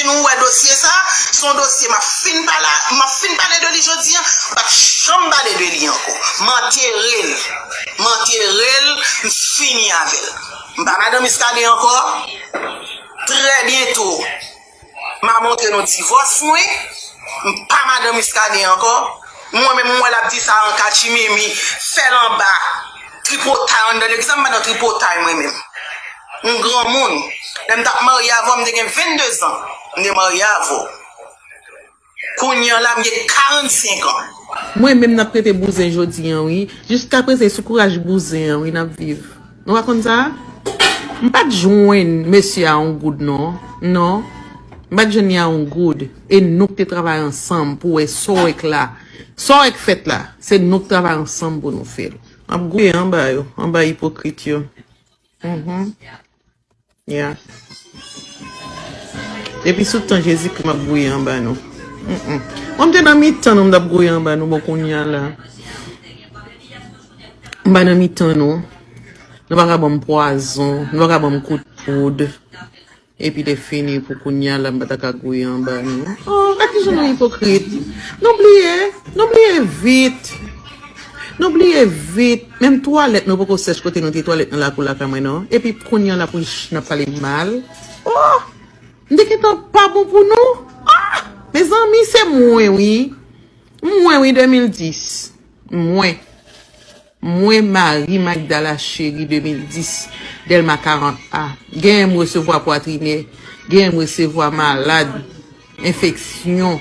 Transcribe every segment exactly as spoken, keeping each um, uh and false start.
Nou wè dosye sa, se yon dosye m ap fin pale, m ap fin pale de li jodi an, m p ap janm pale de li ankò. M antere l. M antere l, m fini avè l. M pa madan Muscadin ankò. Trè byento, m a montre nou divòs mwen. M pa madan Muscadin ankò. Mwen menm, m wè l ap di sa an katchimimi, fè l anba, tripotay anndan legliz la, m pa nan tripotay mwen menm. M granmoun. Lè m t ap marye avè w, m te gen venndezan. M te marye avè w. Kounye an la, m gen karannsenk an. Mwen menm n ap rete bouzen jodi an, wi. Jiskaprezan, e sou kouraj bouzen an, wi, n ap viv. Nou pa konn sa? M pa t jwenn mesye a yon goud, non. Non. M pa t jwenn li a yon goud. E nou k te travay ansanm pou wè sa w wè k la. Sa w wè k fèt la. Se nou k travay ansanm pou nou fè l. M ap gouye anba yo, anba ipokrit yo. Mhm. Ya. Depi sou tan Jezikri, m ap gouye anba nou. Mm-mm. Mwen, m te nan mitan nou, m t ap gouye anba nou, bon, kounye a la. M pa nan mitan nou. Nou pa ka ban m pwazon, nou pa ka ban m kout poud. Epi lè fini pou kounye a la, m pa ta ka gouye anba nou. Oh, gad kijan nou ipokrit. Nou bliye, nou bliye vit. Nou bliye vit. Menm twalèt nou poko sèch kote nou te twalèt nan lakou lakay mwen, non. Epi kounye a la pou n ap pale mal. Oh! M te gentan pa bon pou nou. Ah! Mezanmi, se mwen, wi. Mwen, wi, de mil dis. Mwen. Mwen, Marie Magdala Chéry, de mil dis, Dèlma karant A. Genyen m resevwa pwatrinè, genyen m resevwa malad, enfeksyon,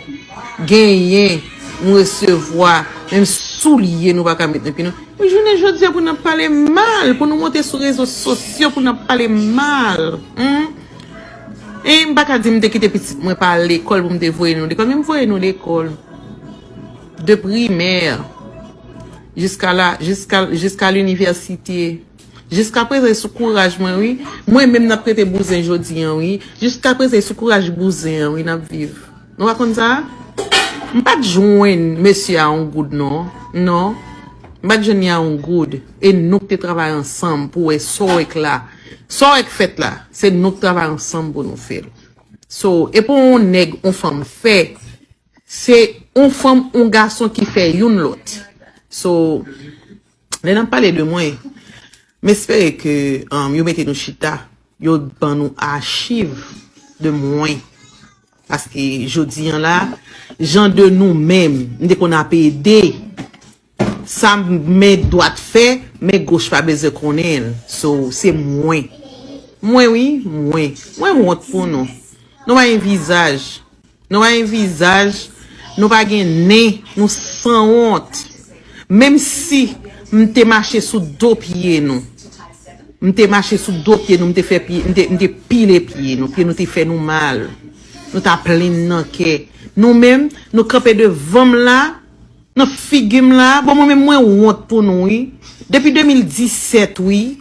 genyen m resevwa menm soulye nou pa ka met nan pye nou. Men jounen jodi a pou n ap pale mal, pou nou monte sou rezo sosyo pou n ap pale mal. Hmm? E m pa ka di m te kite pitit mwen pa al lekòl pou m te voye nou lekòl, men m voye nou lekòl. De primè jiska la, jiska, jiska linivèsite. Jiskaprezan, e sou kouraj mwen, wi. Mwen menm n ap rete bouzen jodi an, wi. Jiskaprezan, e sou kouraj bouzen an, wi, n ap viv. Nou pa konn sa? M pa t jwenn mesye a yon goud, non. Non. M pa t jwenn li a yon goud. E nou k te travay ansanm pou wè sa w wè k la. Sa w wè k fèt la. Se nou k travay ansanm pou nou fè l. So, e pa yon nèg, yon fanm fè. Se yon fanm, yon gason ki fè youn lòt. So, lè n ap pale de mwen, m espere ke, um, yo mete nou chita, yo ban nou achiv de mwen. Paske jodi an la, jan de nou menm, m te konn ap ede, sa men dwat fè, men goch pa bezwen konnen l. So, se mwen. Mwen, wi, mwen. Mwen wont pou nou. Nou pa gen vizaj. Nou pa gen vizaj, nou pa gen nen, nou sanwont. Menm si m te mache sou do pye nou, m te mache sou do pye nou, m te fè pye, m te, m te pile pye nou, pye nou te fè nou mal. Nou ta plenn nan kè. Nou menm, nou kanpe devan m la, nan figi m la. Bon, mwen menm, mwen wont pou nou, wi. Depi de mil disèt, wi.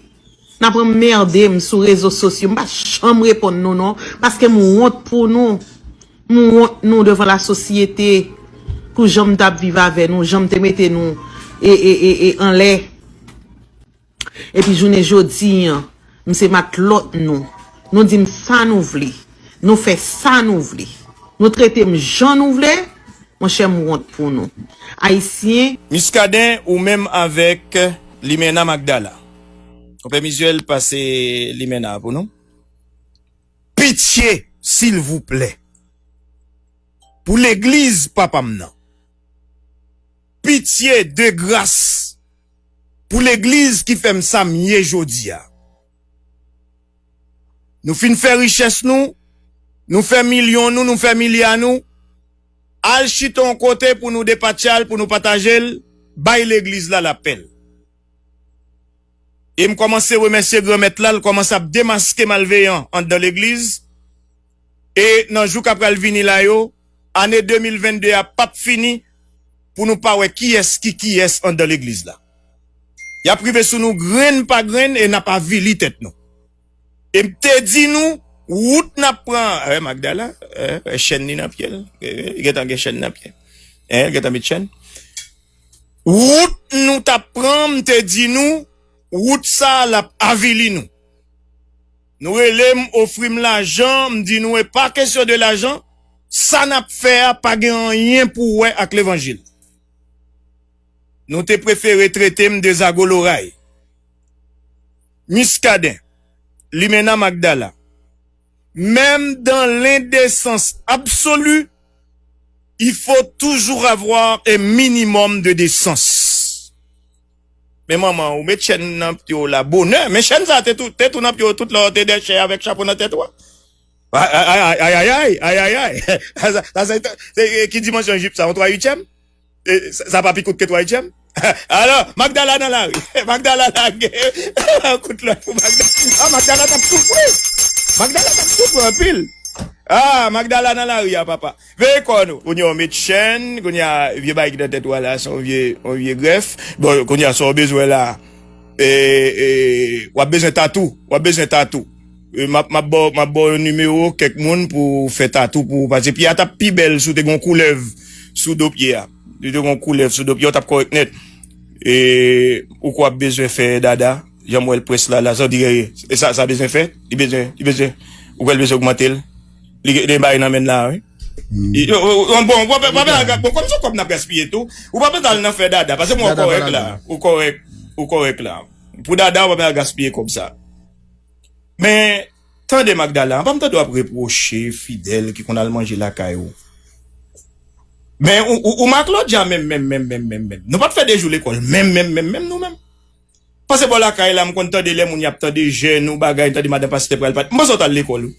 N ap anmède m sou rezo sosyo. M pa janm reponn nou non, paske m wont pou nou. M wont nou devan lasosyete pou jan m t ap viv avè nou, jan m te mete nou e, e, e, e anlè. Epi jounen jodi an, m se matlòt nou. Nou di m sa nou vle. Nou fè sa nou vle. Nou trete m jan nou vle. Monchè, m wont pou nou. Ayisyen. Muscadin, ou menm avèk Limena Magdala. Konpè Mizuel, pase Limena a pou nou. Pitye, silvouplè. Pou legliz papa m nan. Pitye, de gras. Pou legliz ki fè m sa m ye jodi a. Nou fin fè richès nou, nou fè milyon nou, nou fè milya nou. Al chita yon kote pou nou depatcha l, pou nou pataje l, bay legliz la lapè l. E m kòmanse remèsye Granmèt la, l kòmanse ap demaske malveyan anndan legliz. E nan jou k ap pral vini la yo, ane de mil venn de a p ap fini pou nou pa wè kiyès ki kiyès anndan legliz la. Y ap rive sou nou grenn pa grenn e n ap avili tèt nou. E m te di nou, wout n ap pran, eh, Magdala, eh, eh, chèn li nan pye l, eh, eh, li gentan gen chèn nan pye. Eh, li gentan met chèn. Wout nou t ap pran, m te di nou, wout sa a, l ap avili nou. Nou rele m, ofri m lajan, m di nou e pa kesyon de lajan, sa n ap fè a pa gen anyen pou wè ak levanjil. Nou te prefere trete m de zago loray. Muscadin, Limena Magdala, même dans l'indécence absolue, il faut toujours avoir un minimum de décence. Men manman, ou met chèn nan pye w la bonè. Men chèn sa te tou, te tou nan pye w tout lè w te dèchè avèk chapo nan tèt ou a. Ay, ay, ay, ay, ay, ay, ay, ay, ay. Sa, sa, sa, se, se, ki dimansyon jip sa? Yon twa uityèm? E, sa, sa pa pi kout ke twa uityèm? Alò, Magdala nan lari. Magdala lage. Kout lòt pou Magdala. Ah, Magdala t ap soufri. Magdala t ap soufri anpil. Ah, Magdala nan lari a, papa. Veye kò nou. Kounye a w met chèn, kounye a vye bagay ki nan tèt ou a la, se yon vye, yon vye grèf. Bon, kounye a sa w bezwen la. E, e, w ap bezwen tatou. W ap bezwen tatou. E, m ap, m ap ba w, m ap ba w yon nimewo kèk moun pou fè tatou pou ou. Paske pye a t ap pi bèl si w te gen yon koulèv sou do pye a. Si w te gen yon koulèv sou do pye a, w t ap kòrèk nèt. E, ou kwè w ap bezwen fè dada. Jan m wè l près la, la, sa w di, e, e sa, sa bezwen fè? Li bezwen, li bezwen, ou kwè l bezwen ogmante l? Li gen, li gen bagay nan men l la, wi. Hmm. E, o, o, o, bon, w pa, pa, pa, bon, kòm se kòb n ap gaspiye tou, ou pa bezwen al nan fè dada, paske mwen w kòrèk la, ou kòrèk, ou kòrèk la. Pou dada, w pa bezwen al gaspiye kòb sa. Men, tande Magdala, an pa m tande w ap repwoche Fidèl ki konn al manje lakay ou. Men, ou, ou, ou Marc Claudia menm, menm, menm, menm, menm, menm. Nou pa t fè de jou lekòl, menm, menm, menm, menm, nou menm. Pase bò lakay la, m konn tande lè moun y ap tande jèn ou bagay, tande madan pastè pral pati. M panse w t al lekòl, wi.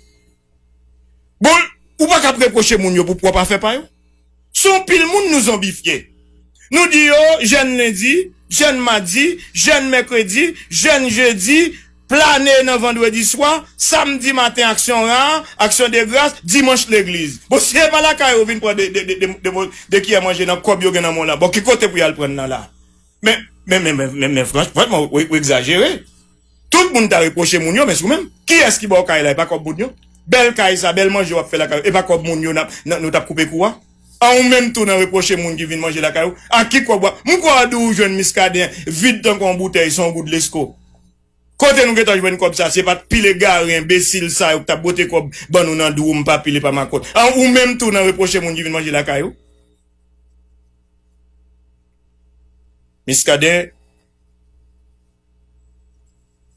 Bon, ou pa ka ap repwoche moun yo pou pwòp afè pa yo. Se yon pil moun nou zonbifye. Nou di yo, jèn lendi, jèn madi, jèn mèkredi, jèn jedi, plane nan vandredi swa, samdi maten aksyon ra, aksyon de gras, dimanch legliz. Bon, si e pa lakay yo vin pran de, de, de, de, de, de kiyè manje nan kòb yo gen nan men w la, bon, ki kote pou y al pran l nan la? Men, men, men, men, men, men, franch-, franchman, ou, ou egzajere. Tout moun ta repwoche moun yo, men si w menm, kiyès ki ba w kay la, e pa kòb moun yo? Bèl kay sa, bèl manje w ap fè lakay, e pa kòb moun yo n ap, n, nou t ap koupe kou a? An ou menm tou nan repwoche moun ki vin manje lakay ou? A ki kòb w ap, m kwè w di w jwenn Miskaden vid tankou yon boutèy, se yon goud lesko. Kote nou gentan jwenn kòb sa? Se pa t pil egare, enbesil sa yo k t ap bwote kòb ban nou nan dwou, m pa pile pa makòt. An ou menm tou nan repwoche moun ki vin manje lakay ou? Miskaden,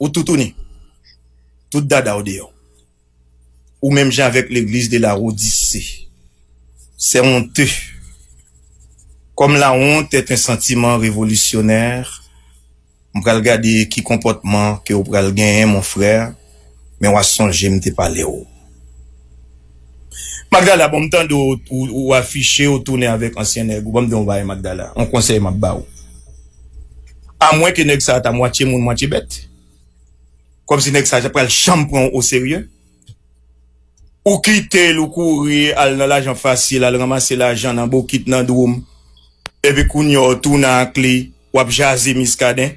ou toutouni. Tout dada w deyò. Ou menm jan avèk legliz de la Odise. C'est honteux. Comme la honte est un sentiment révolutionnaire, m pral gade ki konpòtman ke w pral genyen, mon frè, men w a sonje m te pale w. Magdala, bon, m tande w, ou, ou afiche, ou tounen avèk ansyen nèg ou. Ban m di w yon bagay, Magdala. Yon konsèy m ap ba w. Amwen ke nèg sa a ta mwatye moun, mwatye bèt. Kòmsi nèg sa a pral janm pran w oserye. Ou kite l, ou kouri, al nan lajan fasil, al ranmase lajan nan bokit, nan dwou. Epi kounye a, w tounen ak li, w ap jaze Miskaden.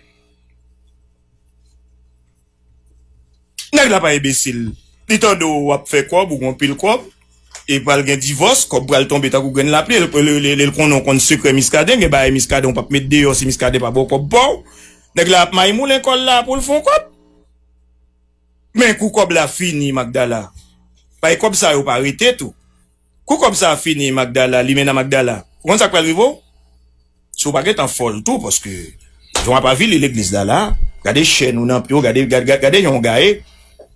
Nèg la pa enbesil. Li tande w ap fè kòb, ou gen anpil kòb. E pral gen divòs, kòb pral tonbe tankou grenn lapli. L, l, l, l konnen w konn sekrè Miskaden, gen bagay Miskaden w p ap met deyò si Miskaden pa ba w kòb pa w. Nèg la ap may moulen kò l la pou l fè yon kòb. Men kou kòb la fini, Magdala. Bay kòb sa yo pa rete tou. Kou kòb sa a fini, Magdala, Limena Magdala, ou konn sa k pral rive w? Si w pa gentan fòl tou, paske jan w ap avili legliz la, la, gade chèn ou nan pye w, gade, gade, gade, gade jan w gaye.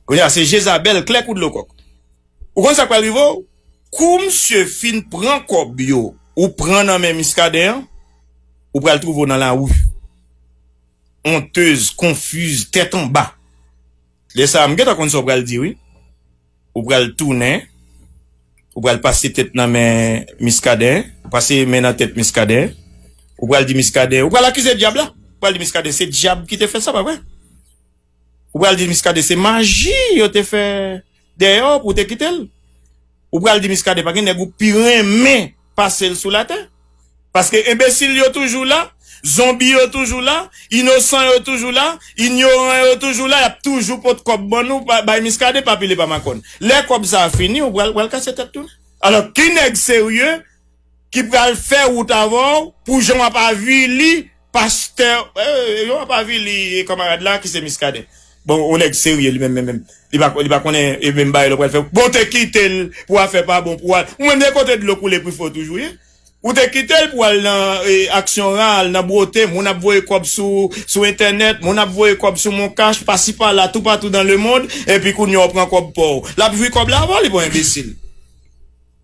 Kounye a, se Jezabèl, klè kou dlo kòk. Ou konn sa k pral rive w? Kou misye fin pran kòb yo, ou pran nan men Miskaden an, ou pral twouve w nan lari. Onteuse, confuse, tèt anba. Lè sa a, m gentan konn sa w pral di, wi. Ou pral tounen, ou pral pase tèt nan men Miskaden, ou pase men nan tèt Miskaden, ou pral di Miskaden, ou pral akize dyab la. Ou pral di Miskaden se dyab ki te fè sa, pa vre? Ou pral di Miskaden se maji yo te fè dèyè w pou w te kite l. Ou pral di Miskaden pa gen nèg ou pi renmen pase l sou latè. Paske enbesil yo toujou la, zonbi yo toujou la, inosan yo toujou la, inyoran yo toujou la, y ap toujou pot kòb ban nou, pa, bay Miskaden, pa pile pa makòn. Lè kòb sa a fini, ou pral, pral kase tèt tounen. Alò, ki nèg serye ki pral fè wout avè w pou jan w ap avili pastè, eh, jan w ap avili kanmarad la ki se Miskaden? Bon, yon nèg serye li menm, menm, menm. Li pa, li pa konnen e menm bagay lè w pral fè. Bon, te kite l pou afè pa bon pou al. Ou menm de kote dlo koule pou fè w toujou ye. Ou te kite l pou al nan e, aksyon ra, al nan bwote, moun ap voye kòb sou, sou entènèt, moun ap voye kòb sou Moncash, pasi pala, toupatou dan lemond, epi kounye a w pran kòb pa w. L ap jwi kòb la avan, li pa yon enbesil.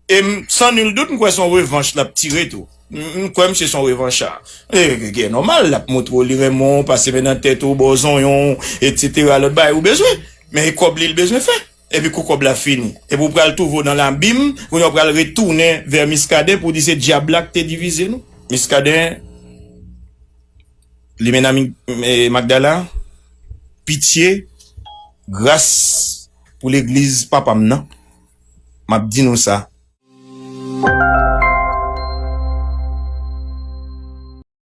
E m, san nil dout, m kwè se yon revanch l ap tire tou. M, m kwè misye se yon revancha. E, e, e nòmal, l ap montre w li renmen w, pase men nan tèt ou, ba w zonyon, etsetera, lòt bagay ou bezwen. Men e kòb li l bezwen fè. Epi kou kòb la fini. Epi w pral twouve w nan labim, kounye a w pral retounen vè Miskaden pou w di se dyab la k te divize nou. Miskaden, Limena Mi- e, Magdala, pitye, gras pou legliz papa m nan. M ap di nou sa,